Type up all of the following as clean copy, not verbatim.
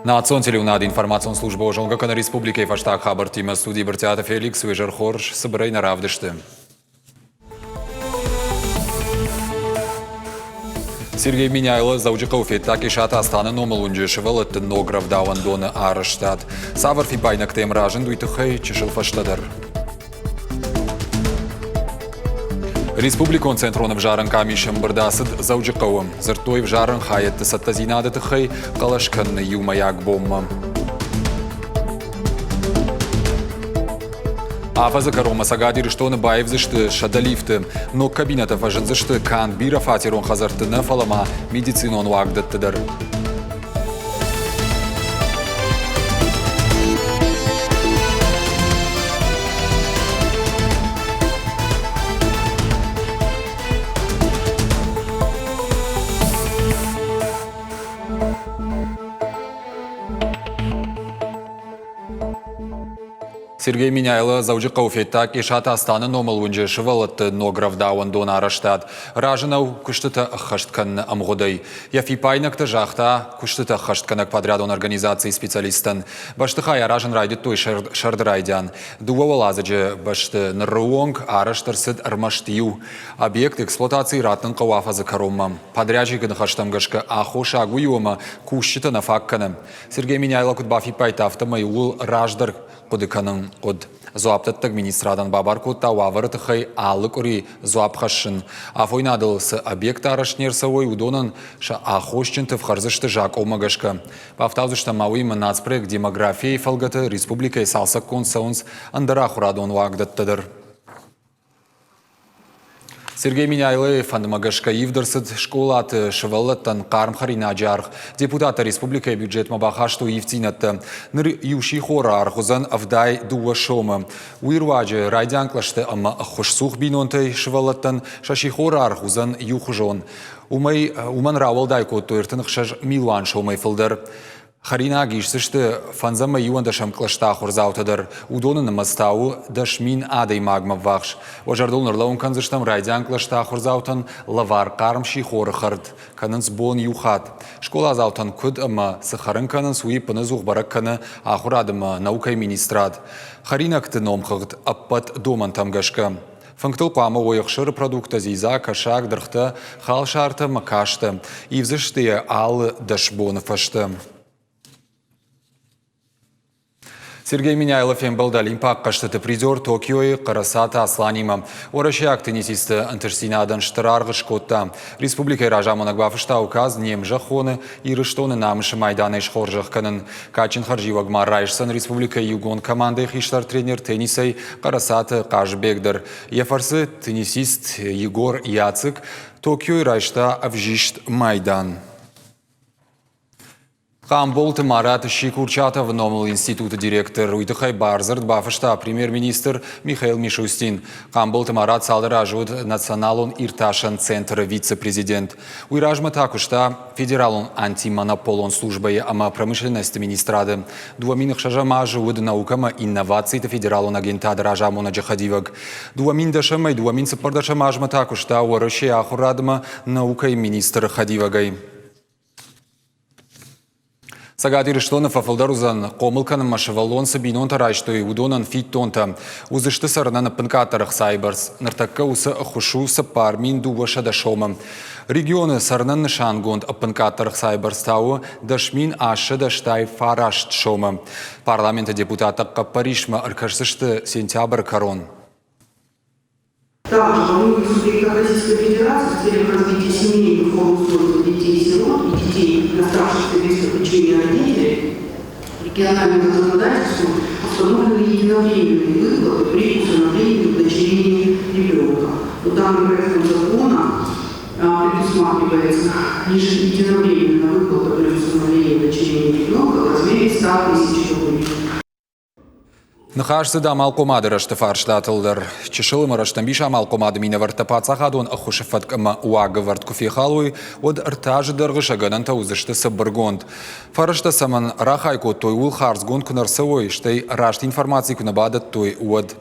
Национ телеуынады информацион службӕ зонгӕ кӕны республикӕйы фӕстаг хабӕрттимӕ студийы Брытъиаты Феликс уе хорз цыбырӕй нӕ равдысты. Сергей Меняйло Дзӕуджыхъӕуы федта Къесаты Астаны номыл уынджы сывӕллӕтты ног рӕвдауӕндоны арӕзтад. Цавӕр фиппаинӕгтӕ йӕм разынд, уый тыххӕй чысыл фӕстӕдӕр. Республикон центрон ӕвзарӕн къамисы ӕмбырд ацыд Дзӕуджыхъӕуы. Дзырдтой ӕвзарӕн хайӕдты цӕттӕдзинады тыххӕй хъӕлӕс кӕныны иумӕйаг бонмӕ. Афӕдзы кӕронмӕ Цӕгат Ирыстоны баивдзысты сӕдӕ лифты. Ног кабинӕтӕ фӕзындзысты канд бирӕфатерон хӕдзӕртты нӕ, фӕлӕ ма медицинон уагдӕтты дӕр. Сергей Меняйло Дзӕуджыхъӕуы федта Къесаты Астаны номыл уынджы сывӕллӕтты ног рӕвдауӕндон арӕзтад. Разы нӕу куыстытӕ ӕххӕст кӕныны ӕмгъуыдӕй. Йӕ фиппаинӕгтӕ загъта куыстытӕ ӕххӕстгӕнӕг подрядон организацийы специалисттӕн. Бӕстыхай аразын райдыдтой сӕрды райдиан. Дыууӕ уӕладзыджы бӕсты ныры онг арӕзт ӕрцыд ӕрмӕст иу. Объект эксплуатацийы раттын хъӕуы афӕдзы кӕронмӕ. Подрядчикы ныхӕстӕм гӕсгӕ аххосаг уый у, ӕмӕ кусджытӕ нӕ фаг кӕны. Сергей Меняйло куыд бафиппайдта, афтӕмӕй ууыл раздӕр хъуыды кӕнын хъуыд. Дзуапдӕттӕг министрадӕн бабар кодта уавӕры тыххӕй алы къуыри дзуапп хӕссын. Афойнадыл цы объекттӕ арӕзт не рцӕуой, уыдонӕн сӕ аххосджынты фхӕрдзысты закъонмӕ гӕсгӕ. Бафтаудзыстӕм ма уыимӕ нацпроект «Демография-йы фӕлгӕты республикӕйы цалцӕггонд цӕуынц ӕндӕр ахуырадон уагдӕттӕ дӕр. Сергей Меняйлойы фӕндмӕ гӕсгӕ ивд ӕрцыд скъолаты сывӕллӕттӕн хъарм хӕринаджы аргъ. Депутаттӕ республикӕйы бюджетмӕ бахастой ивддзинӕдтӕ. Ныр иу сихоры аргъ уыдзӕн 72 сомы. Уый руаджы райдиан кълӕсты ӕмӕ ӕххуысцух бинонтӕй сывӕллӕттӕн сӕ сихоры аргъ уыдзӕн иухуызон. Уымӕй уымӕн рауӕлдай кодтой 36 милуан сомӕй фылдӕр. Хӕринаг исдзысты фӕндзӕм ӕмӕ иуӕндӕсӕм кълӕсты ахуырдзаутӕ дӕр. Уыдоны нымӕц та у 10 000 адӕймагмӕ ввахс. Уӕ зӕрдыл ныллӕууын кӕндзыстӕм райдиан кълӕсты ахуырдзаутӕн лӕвар хъарм сихоры хӕрд кӕнынц бон иу хатт. Скъоладзаутӕн куыд ӕмӕ цы хӕрын кӕнынц, уый ӕппынӕдзух бӕрӕг кӕны ахуырад ӕмӕ наукӕйы министрад. Хӕринӕгты номхыгъд ӕппӕт домӕнтӕм гӕсгӕ. Фынгтыл хъуамӕ уой ӕхсыры продукттӕ, дзидза, кӕсаг, дыргътӕ, халсартӕ ӕмӕ кастӕ. Ивдзысты йӕ алы 10 боны фӕстӕ. Сергей Меняйло фембӕлд Олимпаг хъӕзтыты призер Токиойы Хъӕрӕцаты Асланимӕ. Уӕрӕсейаг теннисисты ӕнтыстдзинадӕн стыр аргъ скодта. Республикӕйы разамонӕг бафыста указ не мзӕххоны Ирыстоны намысы майданӕй схорзӕх кӕнын. Кадджын хӕрзиуӕг ма райсдзӕн республикӕйы иугонд командӕйы хистӕр тренер теннисӕй Хъӕрӕцаты Хъазбег дӕр. Йӕ фӕрцы теннисист Егор Яцик Токиойы райста ӕвзист майдан. Хъамболты Марат сси Курчатовы номыл институты директор. Уый тыххӕй бардзырд бафыста премьер-министр Михаил Мишустин. Хъамболты Марат цалдӕр азы уыд Националон иртасӕн центры вице-президент. Уый размӕ та куыста Федералон антимонополон службӕйы ӕмӕ промышленносты министрады. 2006 азы уыд наукӕ ӕмӕ инновациты федералон агентады разамонӕджы хӕдивӕг. 2010-ӕй 2014 азмӕ та куыста Уӕрӕсейы ахуырадмӕ наукӕйы министры хӕдивӕгӕй. Цӕгат Ирыстоны фӕфылдӕр уыдзӕн, хъомыл кӕнынмӕ сывӕллон цы бинонтӕ райстой, уыдонӕн фиддонтӕ. Уыдзысты цӕрынӕн ӕппынкъаддӕр ӕхцайы бӕрц. Ныртӕккӕ уыцы ӕххуыс у 4200 сомы. Регионы цӕрынӕн нысангонд ӕппынкъаддӕр ӕхцайы бӕрц та у 10 809 сомы. Парламенты депутаттӕ хъӕппӕрисмӕ ӕркӕсдзысты сентябры кӕрон. Также во многих субъектах Российской Федерации в целях развития семейных форм устройства детей-сирот и детей, оставшихся без попечения родителей, региональным законодательством установлены единовременные выплаты при усыновлении и удочерении ребенка. Вот данным проектом закона предусматривается единовременная выплата при усыновлении и удочерении ребенка в размере 100 тысяч рублей. Ныхас цыд амалхъомады рӕзты фарстатыл дӕр. Чысыл ӕмӕ рӕстӕмбис амалхъомады минӕвӕрттӕ паддзахадон ӕххуысы фӕтк ӕмӕ уагӕвӕрд куы фехалой, уӕд ӕртӕ азы дӕргъы сӕ гӕнӕнтӕ уыдзысты цыбыргонд. Фӕрӕзтӕ цӕмӕн рахай кодтой, ууыл хардзгонд куы нӕ рцӕуой, стӕй раст информаци куы нӕ бадӕттой, уӕд.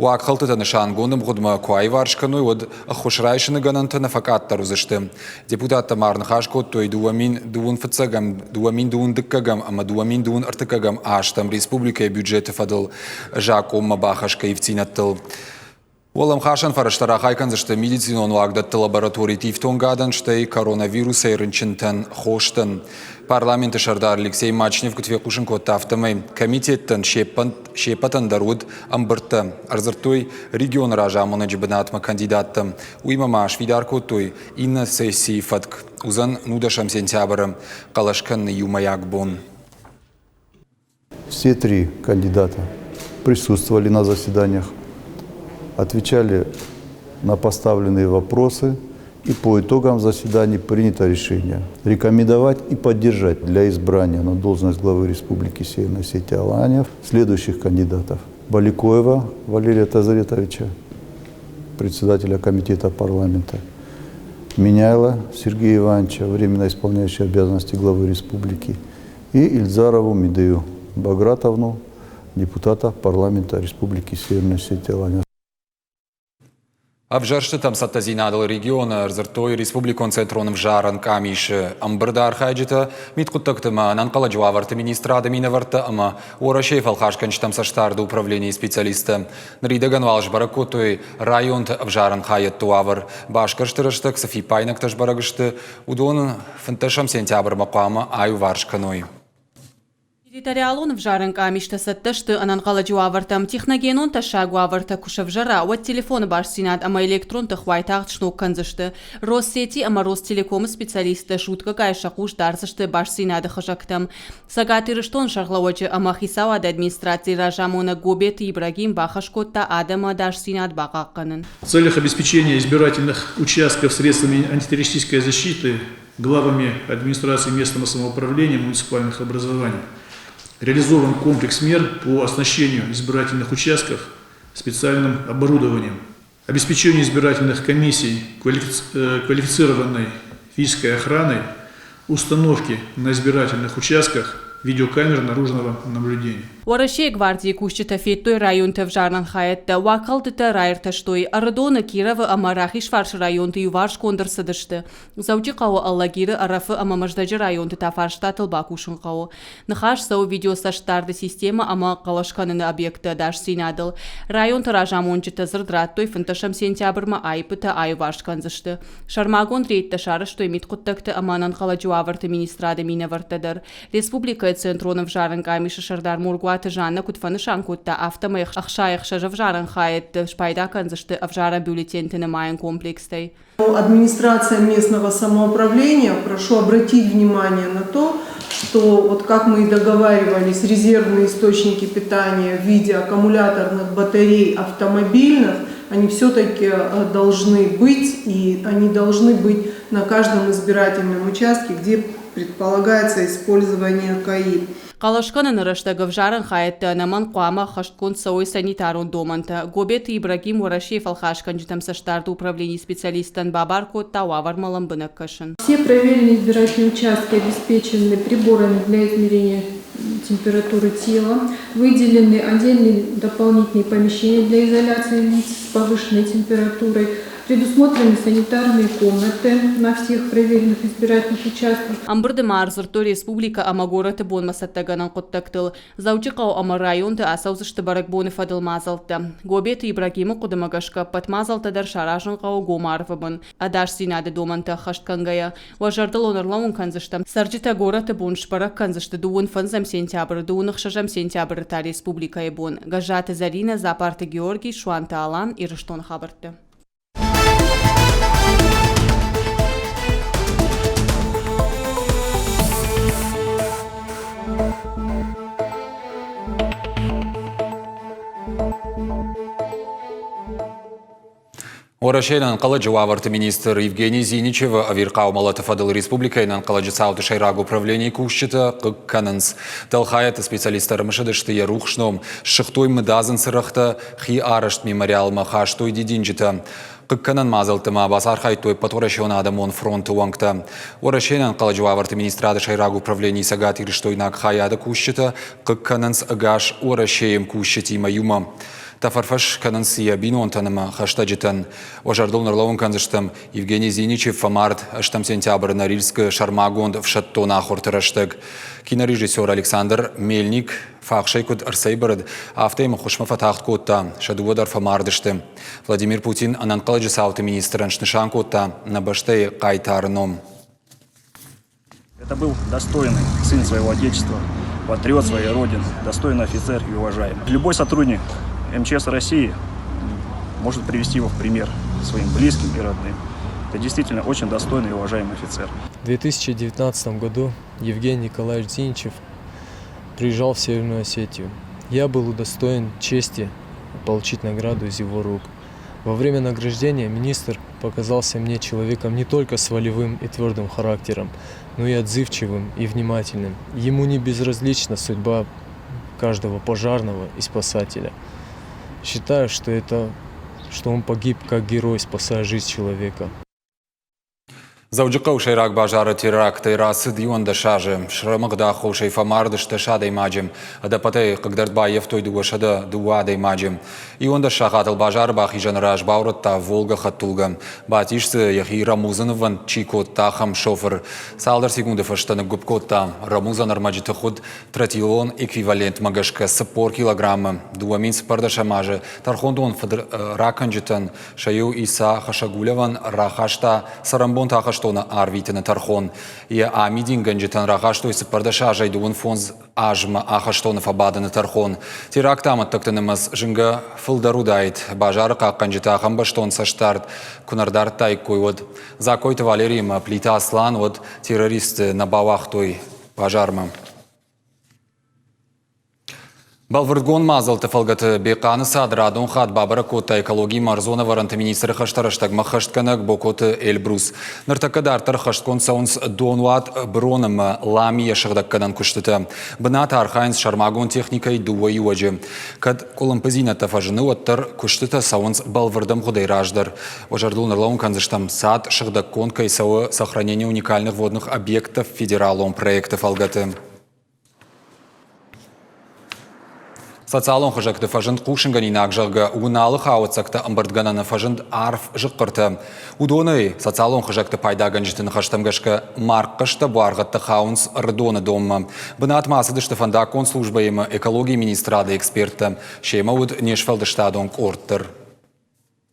Уагхӕлдтытӕ нысангонд ӕмгъуыдмӕ куы аиварс кӕной, уӕд ӕххуыс райсыны гӕнӕнтӕ нӕ фӕкъаддӕр уыдзысты. Депутаттӕ ма ӕрныхас кодтой 2021, 2022 ӕмӕ 2023 азтӕм республикӕйы бюджеты фӕдыл закъонмӕ бахӕсгӕ ивддзинӕдтыл. Уӕлӕмхасӕн фӕрӕзтӕ рахай кӕндзысты медицинон уагдӕтты лабораториты ифтонгадӕн, стӕй коронавирусӕй рынчынтӕн хостӕн. Парламенты сӕрдар Алексей Мачнев куыд фехъусын кодта, афтӕмӕй комитеттӕн се ппӕтӕн дӕр уыд ӕмбырдтӕ, ӕрдзырдтой регионы разамонӕджы бынатмӕ кандидаттӕм. Уыимӕ ма сфидар кодтой иннӕ сессийы фӕтк уыдзӕн 19 сентябры хъӕлӕс кӕныны иумӕйаг бон. Все три кандидата присутствовали на заседаниях, отвечали на поставленные вопросы, и по итогам заседаний принято решение рекомендовать и поддержать для избрания на должность главы Республики Северная Осетия Алания следующих кандидатов. Баликоева Валерия Тазаретовича, председателя комитета парламента, Меняйло Сергея Ивановича, временно исполняющего обязанности главы республики, и Ильзарову Медею Багратовну, депутата парламента Республики Северная Осетия Алания. Ӕвзӕрстытӕм цӕттӕдзинадыл регионы ӕрдзырдтой республикон центрон ӕвзарӕн къамисы ӕмбырды архайджытӕ, мидхъуыддӕгты ӕмӕ ӕнӕнхъӕлӕджы уавӕрты министрады минӕвӕрттӕ ӕмӕ Уӕрӕсейы фӕлхасгӕнджытӕм цӕстдарды управленийы специалисттӕ. Ныридӕгӕн уал сбӕрӕг кодтой районты ӕвзарӕн хайӕдты уавӕр. Басгӕрсты рӕстӕг цы фиппаинӕгтӕ сбӕрӕг сты, уыдон 15 сентябрмӕ хъуамӕ аиуварс кӕной. Территориалон ӕвзарӕн къамистӕ цӕттӕ сты ӕнӕнхъӕлӕджы уавӕртӕм. Техногенон тӕссаг уавӕртӕ куы сӕвзӕра, уӕд телефоны бастдзинад ӕмӕ электрон тых уайтагъд сног кӕндзысты. Россети ӕмӕ Ростелеком-ы специалисттӕ суткӕгай сӕ хъус дардзысты бастдзинады хызӕгтӕм. Цӕгат Ирыстоны сӕргълӕууӕджы ӕмӕ хицауады администрацийы разамонӕг Гобеты Ибрагим бахӕс кодта адӕмы ӕдасдзинад бахъахъхъӕнын. В целях обеспечения избирательных участков средствами антитеррористической защиты главами администрации местного самоуправления муниципальных образований реализован комплекс мер по оснащению избирательных участков специальным оборудованием, обеспечению избирательных комиссий квалифицированной физической охраной, установки на избирательных участках видеокамер наружного наблюдения. Уӕрӕсейы гвардийы кусджытӕ федтой районты ӕвзарӕн хайӕдтӕ, уагхӕлдтытӕ раиртӕстой. Ӕрыдоны, Кировы ӕмӕ Рахизфарсы районты иуварсгонд ӕрцыдысты. Дзӕуджыхъӕуы Алагиры, Ӕрӕфы ӕмӕ Мӕздӕджы районты та фарстатыл бакусын хъӕуы. Ныхас цӕуы видеоцӕстдарды системӕ ӕмӕ хъӕлӕс кӕныны объектты ӕдасдзинадыл. Районты разамонджытӕ дзырд радтой, 15 сентябрмӕ аиппытӕ аиуварс кӕндзысты. Сӕрмагонд рейдтӕ сарӕзтой мидхъуыддӕгты ӕмӕ ӕнӕнхъӕлӕджы уавӕрты министрады минӕвӕрттӕ дӕр. Республикӕйы Центрон ӕвзарӕн къамисы сӕрдар Моргуаты Жаннӕ куыд фӕнысан кодта, афтӕмӕй 66 ӕвзарӕн хайӕдты спайда кӕндзысты ӕвзарӕн бюллетенты нымайӕн комплекстӕй. Администрация местного самоуправления, прошу обратить внимание на то, что вот как мы и договаривались, резервные источники питания в виде аккумуляторных батарей автомобильных, они все-таки должны быть, и они должны быть на каждом избирательном участке, где предполагается использование КАИ. Хъӕлӕскӕныны рӕстӕг ӕвзарӕн хайӕдты ӕнӕмӕнг хъуамӕ ӕххӕстгонд цӕуой санитарон домӕнтӕ. Гобеты Ибрагим Уӕрӕсейы фӕлхасгӕнджытӕм цӕстдарды управленийы специалисттӕн бабар кодта уавӕрмӕ лӕмбынӕг кӕсын. Все проверенные избирательные участки обеспечены приборами для измерения температуры тела, выделены отдельные дополнительные помещения для изоляции лиц с повышенной температурой, Предусмотрены санитарные комнаты на всех проверенных избирательных участках. Ӕмбырды ма ӕрдзырдтой республикӕ ӕмӕ горӕты бонмӕ цӕттӕгӕнӕн хъуыддӕгтыл. Дзӕуджыхъӕу ӕмӕ районты ацӕудзысты бӕрӕгбоны фӕдыл мадзӕлттӕ. Гобеты Ибрагимы хъуыдымӕ гӕсгӕ ӕппӕт мадзӕлттӕ дӕр саразын хъӕуы гом арвы бын, ӕдасдзинады домӕнтӕ ӕххӕст кӕнгӕйӕ. Уӕ зӕрдыл уын ӕрлӕууын кӕндзыстӕм, цӕрджытӕ горӕты бон сбӕрӕг кӕндзысты дыууын фӕндзӕм сентябры, дыууын ӕхсӕзӕм сентябры та республикӕйы бон. Гӕззаты Зӕринӕ, Дзапарты Георгий, Суанты Алан, Ирыстоны хабӕртты. Уӕрӕсейы ӕнӕнхъӕлӕджы уавӕрты министр Евгений Зиничевы ӕвирхъау мӕлӕты фӕдыл республикӕйы ӕнӕнхъӕлӕджы цауты сӕйраг управленийы кусджытӕ хъыг кӕнынц. Дӕлхайӕдты специалисттӕ ӕрымысыдысты йӕ рухс ном, ссыгътой мыдадзын цырӕгътӕ, хи арӕзт мемориалмӕ хастой дидинджытӕ. Хъыгкӕнӕн мадзӕлтты ма бацархайдтой Ӕппӕтуӕрӕсеон адӕмон фронты уӕнгтӕ. Уӕрӕсейы ӕнӕнхъӕлӕджы уавӕрты министрады сӕйраг управленийы цӕгатирыстойнаг хайады кусджытӕ хъыг кӕнынц ӕгас Уӕрӕсейы мкусджытимӕ иумӕ. Тӕфӕрфӕс кӕнынц йӕ бинонтӕн ӕмӕ хӕстӕджытӕн. Уӕ зӕрдыл ныллӕууын кӕндзыстӕм, Евгений Зиничев фӕмард 8 сентябры Норильскы сӕрмагонд ӕфсӕддон ахуырты рӕстӕг. Кинорежиссер Александр Мельник фахсӕй куыд ӕрцӕйбырыд, афтӕ йӕм ӕххуысмӕ фӕтагъд кодта, сӕ дыууӕ дӕр фӕмард сты. Владимир Путин ӕнӕнхъӕлӕджы цауты министрӕн снысан кодта нӕ бӕстӕйы хъайтары ном. Это был достойный сын своего Отечества, патриот своей Родины, достойный офицер и уважаемый. Любой сотрудник МЧС России может привести его в пример своим близким и родным. Это действительно очень достойный и уважаемый офицер. В 2019 году Евгений Николаевич Зиничев приезжал в Северную Осетию. Я был удостоен чести получить награду из его рук. Во время награждения министр показался мне человеком не только с волевым и твердым характером, но и отзывчивым и внимательным. Ему не безразлична судьба каждого пожарного и спасателя. Считаю, что, это, что он погиб как герой, спасая жизнь человека. Дзӕуджыхъӕуы сӕйраг базары терактӕй рацыд 11 азы. Срӕмыгъды аххосӕй фӕмард сты адӕймаджы. Ӕдӕппӕтӕй хъыгдард баййӕфтой 202 адӕймаджы. 11 сахатыл базары бахизӕны раз баурӕдта «Волга» хӕдтулгӕ. Батис дзы йӕхи рӕмудзынвӕнд чи кодта, ахӕм шофыр. Цалдӕр секунды фӕстӕ ныггуыпп кодта. Рӕмудзӕн ӕрмӕджыты хуыд тротилон эквивалентмӕ гӕсгӕ 40 килограммы. 2014 азы тӕрхондон фыдракӕнджытӕн Сӕ иу Иса Хашагулевӕн рахаста цӕрӕнбонты ахӕстоны арвитыны тӕрхон. Йӕ амидингӕнджытӕн рахастой 14 азӕй 25 азмӕ ахӕстоны фӕбадыны тӕрхон. Теракты амӕттӕгты нымӕц зынгӕ фылдӕр уыдаид, базары хъахъхъӕнджытӕ ахӕм бӕстон цӕстдард куы нӕ рдардтаиккой, уӕд. Дзаккойты Валерий ӕмӕ Плиты Аслан уӕд террористты нӕ бауагътой базармӕ. Бӕлвырдгонд мадзӕлтты фӕлгӕты Бехъаны цад радон хатт бабӕрӕг кодта экологийы ӕрдзон ӕвӕрӕнты министры хӕстӕ рӕстӕгмӕ хӕстгӕнӕг Бокоты Эльбрус. Ныртӕккӕ дарддӕр хӕстгонд цӕуынц донуат, брон ӕмӕ ламийӕ сыгъдӕггӕнӕн куыстытӕ. Бынаты архайынц сӕрмагонд техникӕйы дыууӕ иуӕджы. Кӕд къуылымпыдзинӕдтӕ фӕзыны, уӕддӕр куыстытӕ цӕуынц бӕлвырд ӕмгъуыдӕй раздӕр. Уӕ зӕрдыл ныллӕууын кӕндзыстӕм, цад сыгъдӕггонд кӕй цӕуы «Сохранение уникальных водных объектов» федералон проекты фӕлгӕты. Социалон хызӕгты фӕзынд хъусынгӕнинаг, зӕгъгӕ, Уыналы хауӕццӕгтӕ ӕмбырдгӕнӕны фӕзынд арф зыхъхъыртӕ. Уыдонӕй социалон хызӕгты пайдагӕнджыты ныхӕстӕм гӕсгӕ маргхъӕстӕ буаргъӕдтӕ хауынц Ӕрыдоны донмӕ. Бынатмӕ ацыдысты фӕндаггон службӕйы ӕмӕ экологийы министрады эксперттӕ. Семӕ уыд не сфӕлдыстадон къорд дӕр.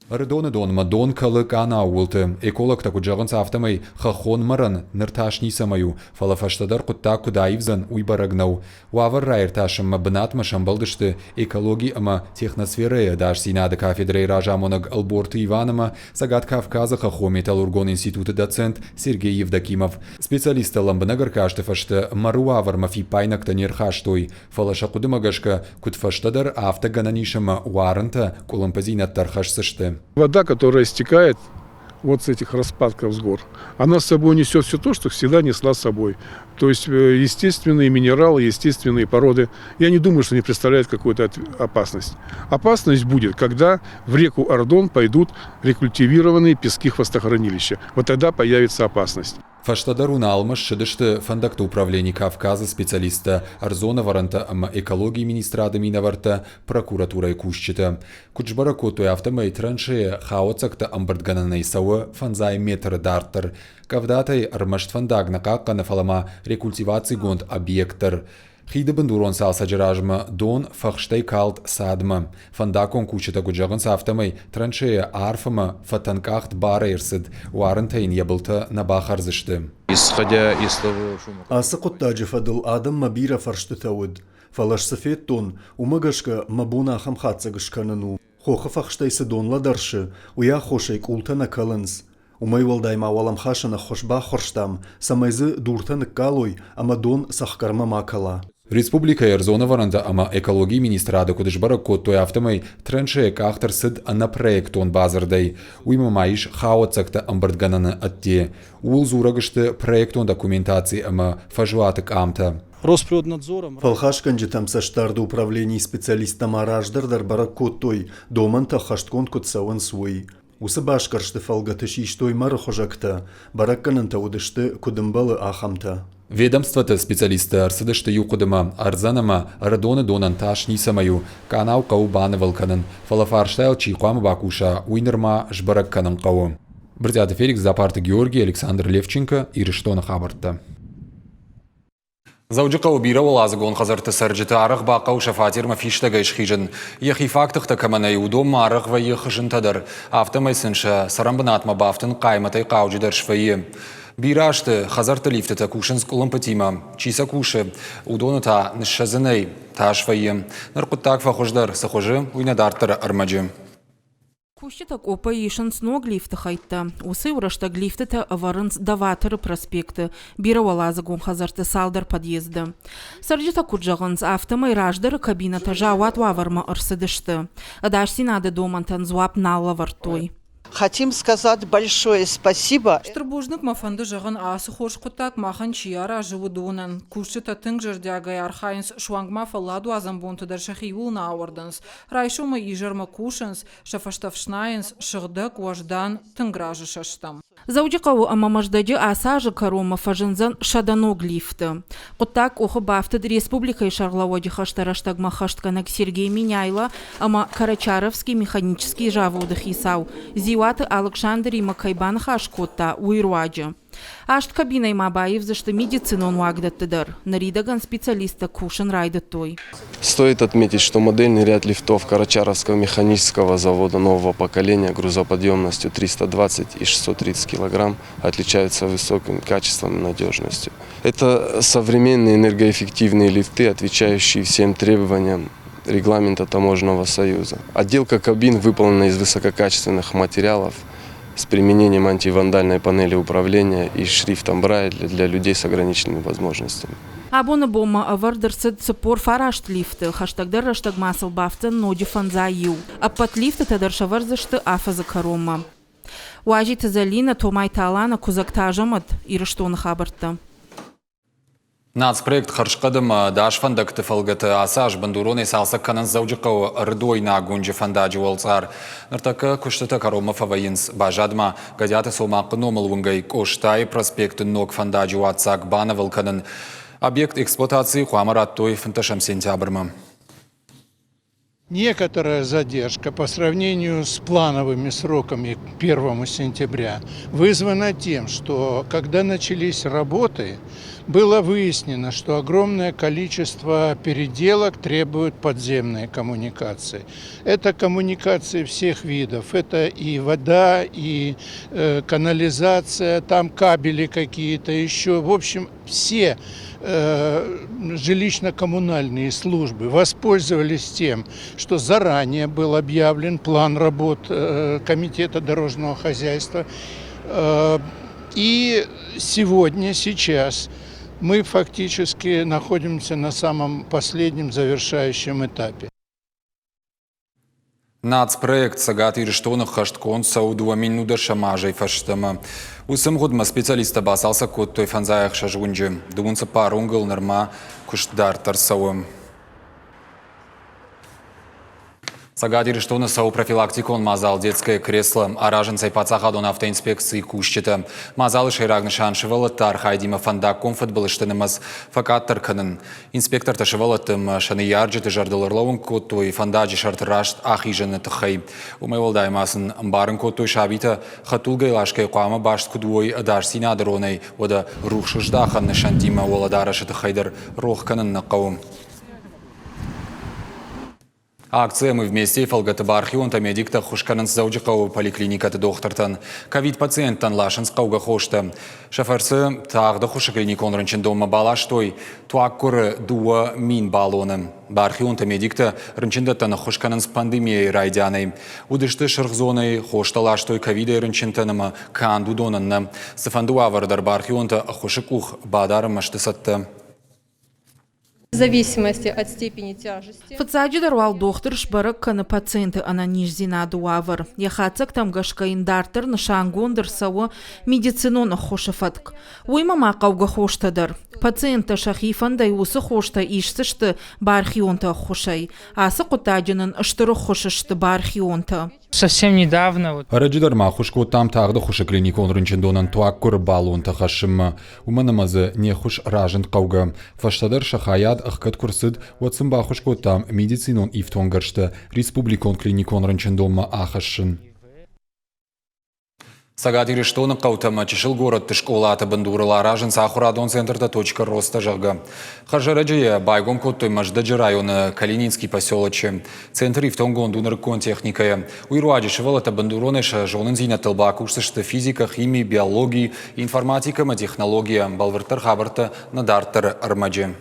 Ӕрыдоны донмӕ дон кӕлы къанауы уылты. Экологтӕ куыд зӕгъынц, афтӕмӕй хӕххон мӕрӕн ныр тас ницӕмӕй у, фӕлӕ фӕстӕдӕр хъуыддаг куыд аивдзӕн, уый бӕрӕг нӕу. Уавӕр раиртасынмӕ бынатмӕ сӕмбӕлдысты экологи ӕмӕ техносферӕйы ӕдасдзинады кафедрӕйы разамонӕг Ӕлборты Иван ӕмӕ Цӕгат Кавказы хӕххон-металлургон институты доцент Сергей Евдокимов. Специалисттӕ лӕмбынӕг ӕркасты фӕстӕ мӕры уавӕрмӕ фиппаинӕгтӕ не рхастой, Фӕлӕ сӕ хъуыдымӕ гӕсгӕ, куыд фӕстӕдӕр, афтӕ гӕнӕн ис ӕмӕ уарынтӕ къуылымпыдзинӕдтӕ ӕрхӕсдзысты. Вода, которая стекает вот с этих распадков с гор, она с собой несет все то, что всегда несла с собой. То есть естественные минералы, естественные породы. Я не думаю, что они представляют какую-то опасность. Опасность будет, когда в реку Ардон пойдут рекультивированные пески хвостохранилища. Вот тогда появится опасность. Фӕстӕдӕр Уыналмӕ ссыдысты фӕндӕгты управлени Кавказы специалисттӕ, ӕрдзон ӕвӕрӕнтӕ ӕмӕ экологийы министрады минӕвӕрттӕ, прокуратурӕйы кусджытӕ. Куыд сбӕрӕг кодтой, афтӕмӕй траншейӕ хауӕццӕгтӕ ӕмбырдгӕнӕнӕй цӕуы фӕндзай метры дарддӕр. Къӕвдатӕй ӕрмӕст фӕндаг нӕ хъахъхъӕны, фӕлӕ ма рекультивацигонд объект дӕр. Хиды бындурон цалцӕджы размӕ дон фӕхстӕй калд цадмӕ. Фӕндаггон кусджытӕ куыд зӕгъынц, афтӕмӕй траншейӕ арф ӕмӕ фӕтӕнкъахт барӕй ӕрцыд, уарынтӕ йын йӕ былтӕ нӕ бахӕрдзысты. Ацы хъуыддаджы фӕдыл адӕммӕ бирӕ фӕрстытӕ уыд, фӕлӕ цы федтон, уымӕ гӕсгӕ мӕ бон ахӕм хатдзӕг скӕнын у: хохы фӕхстӕй цы дон лӕдӕрсы, уый аххосӕй къултӕ нӕ кӕлынц. Уымӕй уӕлдай ма уӕлӕмхасӕн ӕххуыс баххуырстам, цӕмӕй дзы дуртӕ ныккалой ӕмӕ дон цӕхгӕрмӕ ма кӕла. Республикӕйы ӕрдзон ӕвӕрӕнтӕ ӕмӕ экологийы министрады куыд сбӕрӕг кодтой, афтӕмӕй траншейӕ къахт ӕрцыд ӕнӕпроектон бадзырдӕй. Уыимӕ ма ис хауӕццӕгтӕ ӕмбырдгӕнӕны ӕдде. Ууыл дзурӕг сты проектон документаци ӕмӕ фӕзуаты къамтӕ. Росприроднадзором. Фӕлхасгӕнджытӕм цӕстдарды управленийы специалисттӕ ма раздӕр дӕр бӕрӕг кодтой, домӕнтӕ ӕххӕстгонд куыд цӕуынц, уый. Уыцы басгӕрсты фӕлгӕты систой мӕры хуызӕгтӕ, бӕрӕггӕнӕнтӕ уыдысты, куыд ӕмбӕлы, ахӕмтӕ. Ведомствоты специалисттӕ ӕрцыдысты иу хъуыдымӕ, ӕрдзӕн ӕмӕ Ӕрыдоны донӕн тас ницӕмӕй у, къанау хъӕуы банывыл кӕнын, фӕлӕ фарстайыл чи хъуамӕ бакуса, уый нырма сбӕрӕг кӕнын хъӕуы. Брытъиаты Феликс, Дзапарты Георгий, Александр Левченко, Ирыстоны хабӕрттӕ. Дзӕуджыхъӕуы бирӕуӕладзыгон хӕдзӕртты цӕрджыты арӕх бахъӕуы сӕ фатермӕ фистӕгӕй схизын. Йӕхи фаг тыхтӕ кӕмӕ нӕй, уыдонмӕ арӕх вӕййы хызынтӕ дӕр. Афтӕмӕй сын сӕ цӕрӕнбынатмӕ бафтын хъаймӕтӕй хъауджыдӕр свӕййы. Бирӕ азты хӕдзӕртты лифтытӕ кусынц къуылымпытимӕ. Чи сӕ кусы, уыдоны та ныссӕдзынӕй тас вӕййы. Ныр хъуыддаг фӕхуыздӕр, цы хуызы, уый нӕ дарддӕры ӕрмӕджы. Кусджытӕ къоппӕй исынц ног лифты хӕйттӕ. Уыцы-иу рӕстӕг лифтытӕ ӕвӕрынц Доваторы проспекты, бирӕуӕладзыгон хӕдзӕртты цалдӕр подъезды. Цӕрджытӕ куыд зӕгъынц, афтӕмӕй раздӕры кабинӕтӕ заууат уавӕрмӕ ӕрцыдысты. Ӕдасдзинады домӕнтӕн дзуапп нал лӕвӕрдтой. Хотим сказать большое спасибо. Стыр бузныг мӕ фӕнды зӕгъын, ацы хорз хъуыддаг махӕн чи аразы, уыдонӕн. Кусджытӕ тынг зӕрдиагӕй архайынц, суанг ма фӕлладуадзӕн бонты дӕр сӕхиуыл нӕ ауӕрдынц. Райсомӕй изӕрмӕ кусынц, сӕ фӕстӕ фснайынц, сыгъдӕг, уӕздан, тынг разы сӕ стӕм. Дзӕуджыхъӕуы ӕмӕ Мӕздӕджы ацы азы кӕронмӕ фӕзындзӕн 100 ног лифты. Хъуыддаг къухы бафтыд республикӕйы сӕргълӕууӕджы хӕстӕ рӕстӕгмӕ хӕстгӕнӕг Сергей Меняйло ӕмӕ Карачаровский механический заводы хицау Дзиуаты Алыксандримӕ кӕй баныхас кодта, уый руаджы. Аст кабинӕй ма баивдзысты медицинон уагдӕтты дӕр. Ныридӕгӕн специалисттӕ кусын райдыдтой. Стоит отметить, что модельный ряд лифтов Карачаровского механического завода нового поколения грузоподъемностью 320 и 630 килограмм отличаются высоким качеством и надежностью. Это современные энергоэффективные лифты, отвечающие всем требованиям регламента Таможенного союза. Отделка кабин выполнена из высококачественных материалов с применением антивандальной панели управления и шрифтом Брайля для людей с ограниченными возможностями. Абоны бонмӕ ӕвӕрд ӕрцыд 49 лифты, хӕстӕгдӕр рӕстӕг ма сыл бафтдзӕн ноджы фӕндзай иу. Ӕппӕт лифтытӕ дӕр сӕвӕрдзысты афӕдзы кӕронмӕ. Уазиты Зӕлинӕ, Томайты Алана, Куыдзӕгты Азӕмӕт, Ирыстоны хабӕрттӕ. Нацпроект хӕрзхъӕд ӕмӕ ӕдас фӕндӕгты фӕлгӕты ацы аз бындуронӕй цалцӕг кӕнынц Дзӕуджыхъӕуы Ӕрыдойнаг уынджы фӕндаджы уӕлцъар. Ныртӕккӕ куыстытӕ кӕронмӕ фӕвӕййынц. Баззад ма Гӕдиаты Цомахъы номыл уынгӕй Къостайы проспекты ног фӕндаджы уадздзаг банывыл кӕнын. Объект эксплуатацийы хъуамӕ радтой 15 сентябрмӕ. Некоторая задержка по сравнению с плановыми сроками к 1 сентября вызвана тем, что когда начались работы, было выяснено, что огромное количество переделок требуют подземные коммуникации. Это коммуникации всех видов. Это и вода, и канализация, там кабели какие-то еще. В общем, все жилищно-коммунальные службы воспользовались тем, что заранее был объявлен план работ Комитета дорожного хозяйства. И сегодня, сейчас мы фактически находимся на самом последнем завершающем этапе. Нацпроект Цӕгат Ирыстоны хӕстгонд цӕуы 2010 азӕй фӕстӕмӕ. Уыцы мгъуыдмӕ специалисттӕ бацалцӕг кодтой 56 уынджы. 24 уынгыл нырма куыст дарддӕр цӕуы. Цӕгат Ирыстоны цӕуы профилактикон мадзал «Детское кресло». Аразынц ӕй паддзахадон автоинспекцийы кусджытӕ. Мадзалы сӕйраг нысан сывӕллӕтты архайдимӕ фӕндаггон фыдбылызты нымӕц фӕкъаддӕр кӕнын. Инспектортӕ сывӕллӕтты ӕмӕ сӕ ныййарджыты зӕрдыл ӕрлӕууын кодтой фӕндаджы сӕрты раст ахизыны тыххӕй. Уымӕй уӕлдай ма сын ӕмбарын кодтой сабитӕ хӕдтулгӕйы ласгӕй хъуамӕ баст куыд уой ӕдасдзинады ронӕй, уӕдӕ рухсыздахӕн нысӕнттимӕ уӕлӕдарӕсы тыххӕй дӕр рох кӕнын нӕ хъӕуы. Акция «Мы вместе» фӕлгӕты бархионтӕ медиктӕ ӕххуыс кӕнынц Дзӕуджыхъӕуы поликлиникӕты дохтыртӕн. Ковид-пациенттӕн ласынц хъӕугӕ хостӕ. Сӕ фӕрцы тагъд ӕххуысы клиникон рынчындонмӕ баластой туаггуыры 2000 баллоны. Бархионтӕ медиктӕ рынчындӕттӕн ӕххуыс кӕнынц пандемийӕйы райдианӕй. Уыдысты сырх зонӕйы, хостӕ ластой ковидӕй рынчынтӕн ӕмӕ канд уыдонӕн нӕ. Цыфӕнды уавӕры дӕр бархионтӕ ӕххуысы къух бадарынмӕ сты цӕттӕ. зависимости от степени тяжести. Фыццаджыдӕр уал дохтыр сбӕрӕг кӕны пациенты ӕнӕниздзинады уавӕр. Йӕ хатдзӕгтӕм гӕсгӕ йын дарддӕр нысангонд ӕрцӕуы медицинон ӕххуысы фӕтк. Уыимӕ ма хъӕугӕ хостӕ дӕр. Пациенттӕ сӕхи фӕндӕй уыцы хостӕ исдзысты бархионты ӕххуысӕй. Ацы хъуыддаджы нын стыр ӕххуыс сты бархионтӕ. Совсем недавно вот. Ӕрӕджы дӕр ма ӕххуыс кодтам тагъд ӕххуысы клиникон рынчындонӕн туаггуыры баллонтӕ хӕссынмӕ, уымӕн ӕмӕ дзы не ххуыс разынд хъӕугӕ. Фӕстӕдӕр сӕ хайад ӕхгӕд куы рцыд, уӕд сын баххуыс кодтам медицинон ифтонггӕрзтӕ республикон клиникон рынчындонмӕ ахӕссын. Цӕгат Ирыстоны хъӕутӕ ӕмӕ чысыл горӕтты скъолаты бындурыл аразынц ахуырадон центртӕ «Точка роста», зӕгъгӕ. Хӕрзӕрӕджы йӕ байгом кодтой Мӕздӕджы районы Калининский поселочы. Центр ифтонггонд у нырыккон техникӕйӕ. Уый руаджы сывӕллӕттӕ бындуронӕй сӕ зонындзинӕдтыл бакусдзысты физикӕ, хими, биологи, информатикӕ ӕмӕ технологийӕ. Бӕлвырддӕр хабӕрттӕ нӕ дарддӕры ӕрмӕджы.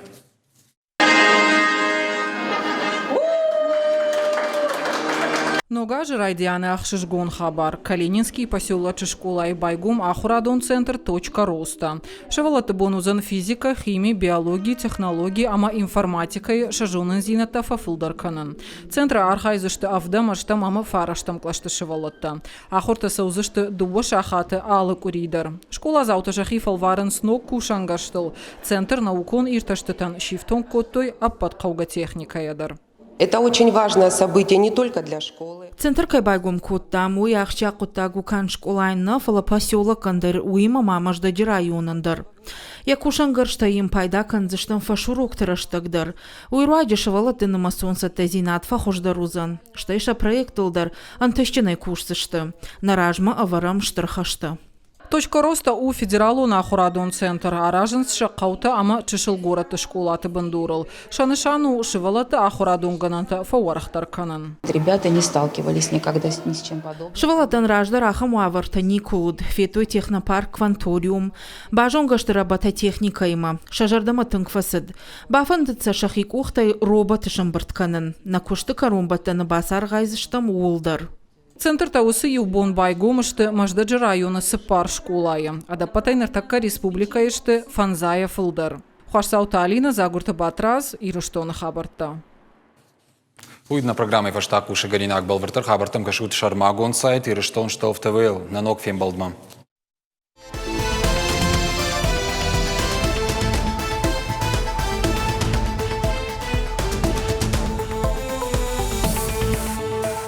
Ног азы райдианы ӕхсызгон хабар. Калининский поселочы скъолайы байгом ахуырадон центр «Точка роста». Сывӕллӕтты бон уыдзӕн физикӕ, хими, биологи, технологи ӕмӕ информатикӕйы сӕ зонындзинӕдтӕ фӕфылдӕр кӕнын. Центры архайдзысты ӕвдӕм, ӕстӕм ӕмӕ фарӕстӕм кълӕсты сывӕллӕттӕ. Ахуыртӕ цӕудзысты дыууӕ сахаты алы къуыри дӕр. Скъоладзаутӕ сӕхи фӕлварынц ног кусӕнгӕрзтыл. Центр наукон иртӕстытӕн сифтонг кодтой ӕппӕт хъӕугӕ техникӕйӕ дӕр. Это очень важное событие не только для школы. Центр кӕй байгом кодтам, уый ахсджиаг хъуыддаг у канд скъолайӕн нӕ, фӕлӕ поселокӕн дӕр, уыимӕ ма Мӕздӕджы районӕн дӕр. Йӕ кусӕнгӕрзтӕй йын пайда кӕндзыстӕм фӕсурокты рӕстӕг дӕр. Уый руаджы сывӕллӕтты нымӕцон цӕттӕдзинад фӕхуыздӕр уыдзӕн, стӕй сӕ проекттыл дӕр ӕнтыстджынӕй кусдзысты. Нӕ размӕ ӕвӕрӕм стыр хӕстӕ. Точка роста у федералон ахуырадон центр. Аразынц сӕ хъӕутӕ ӕмӕ чысыл горӕтты скъолаты бындурыл. Сӕ нысан у сывӕллӕтты ахуырадон гӕнӕнтӕ фӕуӕрӕхдӕр кӕнын. Ребята не сталкивались никогда ни с чем подобным. Сывӕллӕттӕн раздӕр ахӕм уавӕртӕ никуы уыд. Федтой технопарк «Кванториум». Базонгӕ сты робототехникӕимӕ. Сӕ зӕрдӕмӕ тынг фӕцыд. Бафӕндыд сӕ сӕхи къухтӕй роботы сӕмбырд кӕнын. Нӕ куысты кӕронбӕттӕны бацархайдзыстӕм ууыл дӕр. Центртӕ уыцы иу бон байгом сты Мӕздӕджы районы цыппар скъолайы. Ӕдӕппӕтӕй ныртӕккӕ республикӕйы сты фӕндзайӕ фылдӕр. Хуасдзауты Алинӕ, Дзагуырты Батрадз, Ирыстоны хабӕрттӕ. Уый нӕ программӕйы фӕстаг хъусыгӕнинаг бӕлвырддӕр хабӕрттӕм кӕсут сӕрмагонд сайт Ирыстон Штелф ТВ-йыл. Нӕ ног фембӕлдмӕ.